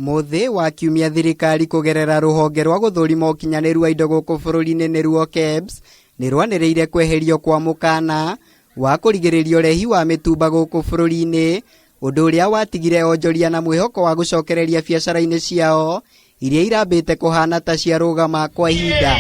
Mũthĩ wa kiumia thirikari kũgerera rũhonge rwa gũthũrima ũkinyanĩru wa indo gũkũ bũrũri-inĩ nĩruo KEBS nĩ rwanĩrĩire kweherio kwa mũkana wa kũrigĩrĩria ũrehi wa mĩtumba gũkũ bũrũri-inĩ, ũndũ ũrĩa watigire onjoria na mwĩhoko wa gũcokereria biacara-inĩ ciao iria irambĩte kũhana ta ciarũgama kwa ihinda.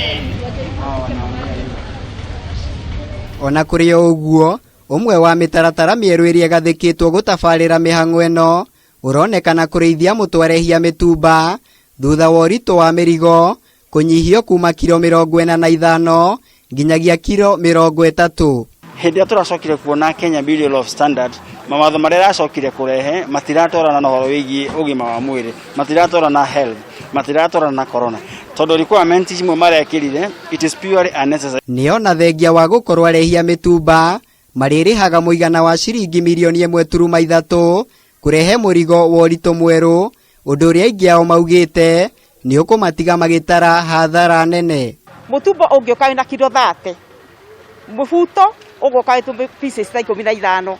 Ona kũrĩ o ũguo, ũmwe wa mĩtaratara mĩerũ ĩrĩa ĩgathĩkĩtwo gũtabarĩra mĩhang'o ĩno ũronekana kũrĩithia mũtwarehia mĩtumba thutha wa ũritũ wa mĩrigo kũnyihio kuma kiro 45 nginyagia kiro 30. Hĩndĩ ĩrĩa tũracokire kuona Kenya Bureau of Standard, mawatho marĩa ĩracokire kũrehe matiratwarana na ũhoro wĩgiĩ ũgima wa mwĩrĩ, matiratwarana na health, matiratwarana na corona, tondũ requirement imwe marekĩrire it is purely unnecessary. Nĩona thengia wa gũkorwo arehia mĩtumba marĩrĩhaga mũigana wa ciringi mirioni 1.3 kũrehe mũrigo wa ũritũ mwerũ, ũndũ ũrĩa aingĩ ao maugĩte nĩ ũkũmatiga magĩtara hathara nene. Mũtumbo ũngĩũka wĩna kiro 30, mũbuto ũgũka wĩ tũ pieces ta 15,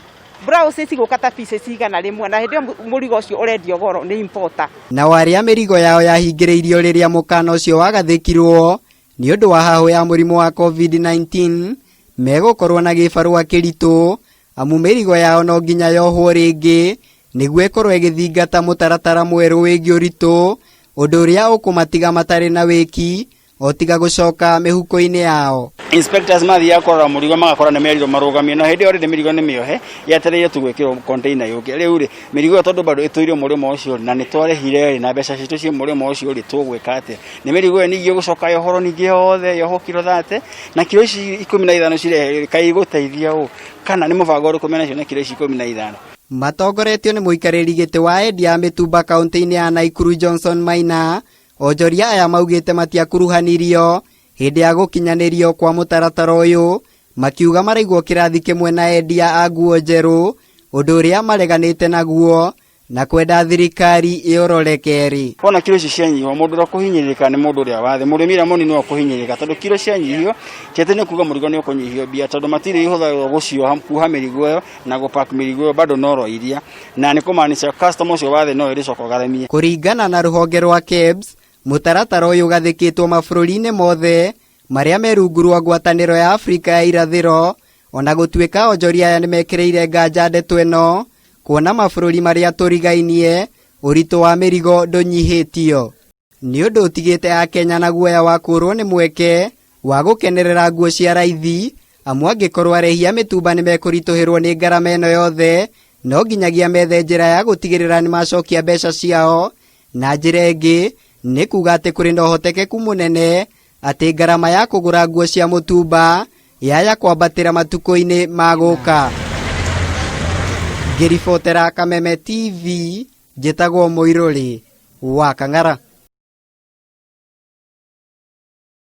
blouses igũka ta pieces 100, na hĩndĩ ĩyo mũrigo ũcio ũrendio goro nĩ importer. Nao arĩa mĩrigo yao yahingĩrĩirio rĩrĩa mũkana ũcio wagathĩkirwo nĩ ũndũ wa hahũ ya mũrimũ wa COVID-19 megũkorwo na gĩbarũa kĩritũ amu mĩrigo yao no nginya yohwo rĩngĩ nĩguo ĩkorwo ĩgĩthingata mũtaratara mwerũ wĩgiĩ ũritũ, ũndũ ũrĩa ũkũmatiga matarĩ na wĩki o tiga gũcoka mĩhuko-inĩ yao. Inspectors mathiaga kũrora mũrigo magakora nĩ merirwo marũgamie, na hĩndĩ ĩyo already mĩrigo nĩ mĩohe yetereire tu gwĩkĩrwo container yũke. Rĩu rĩ, mĩrigo ĩyo tondũ bado ĩtũire mũrĩmo ũcio na nĩ twarĩhire rĩ, na mbeca citũ ciĩ mũrĩmo ũcio rĩ, tũgwĩka atĩa? Nĩ mĩrigo ĩyo ningĩ ĩgũcoka yohorwo ningĩ yothe yohwo kiro 30, na kiro ici 15 cirehe kaĩ igũteithia ũ? Kana nĩ mũbango ũrĩkũ menacio na kiro ici 15? Matongoretio nĩ mũikarĩri gĩtĩ wa endia a mĩtumba kaunti-inĩ ya Naikuru Johnson Maina, onjoria aya maugĩte matiakuruhanirio hĩndĩ ya gũkinyanĩrio kwa mũtaratara ũyũ, makiuga maraigwo kĩrathi kĩmwe na endia a nguo njerũ, ũndũ ũrĩa mareganĩte naguo na kwenda thirikari ĩũrore kerĩ. Wona kiro ici cianyihwo, mũndũ ũrĩa ũkũhinyĩrĩrĩka nĩ mũndũ ũrĩa wa thĩ, mũrĩmi ũrĩa mũnini nĩwe ũkũhinyĩrĩrĩka, tondũ kiro cianyihio ti atĩ nĩ kuga mũrigo nĩ ũkũnyihio mbia, tondũ material ihũthagĩrwo gũcioha, kuoha mĩrigo ĩyo na gũ pack mĩrigo ĩyo bado no ro iria, na nĩ kũmaanisha customer ũcio wa thĩ no ĩrĩcoka ũgaramie. Kũringana na rũhonge rwa KEBS, mũtaratara ũyũ ũgathĩkĩtwo mabũrũri-inĩ mothe marĩa me rungu rwa ngwatanĩro ya Afrika ya irathĩro, ona gũtuĩka onjoria aya nĩmekĩrĩire nganja ndeto ĩno, kuona mabũrũri marĩa tũrigainie ũritũ wa mĩrigo ndũnyihĩtio. Nĩ ũndũ ũtigĩte Akenya na guoya wa kũrwo nĩ mweke wa gũkenerera nguo cia raithi, amu angĩkorwo arehia mĩtumba nĩmekũritũhĩrwo nĩ ngarama ĩno yothe, no nginyagia methe njĩra ya gũtigĩrĩra nĩmacokia mbeca ciao. Na njĩra ĩngĩ nĩ kuga atĩ kũrĩ na ũhotekeku mũnene atĩ ngarama ya kũgũra nguo cia mũtumba yaya kwambatĩra matukũ-inĩ ma gũka. Ngĩribotera Kameme TV, njĩtagwo Mũirũrĩ wa Kang'ara.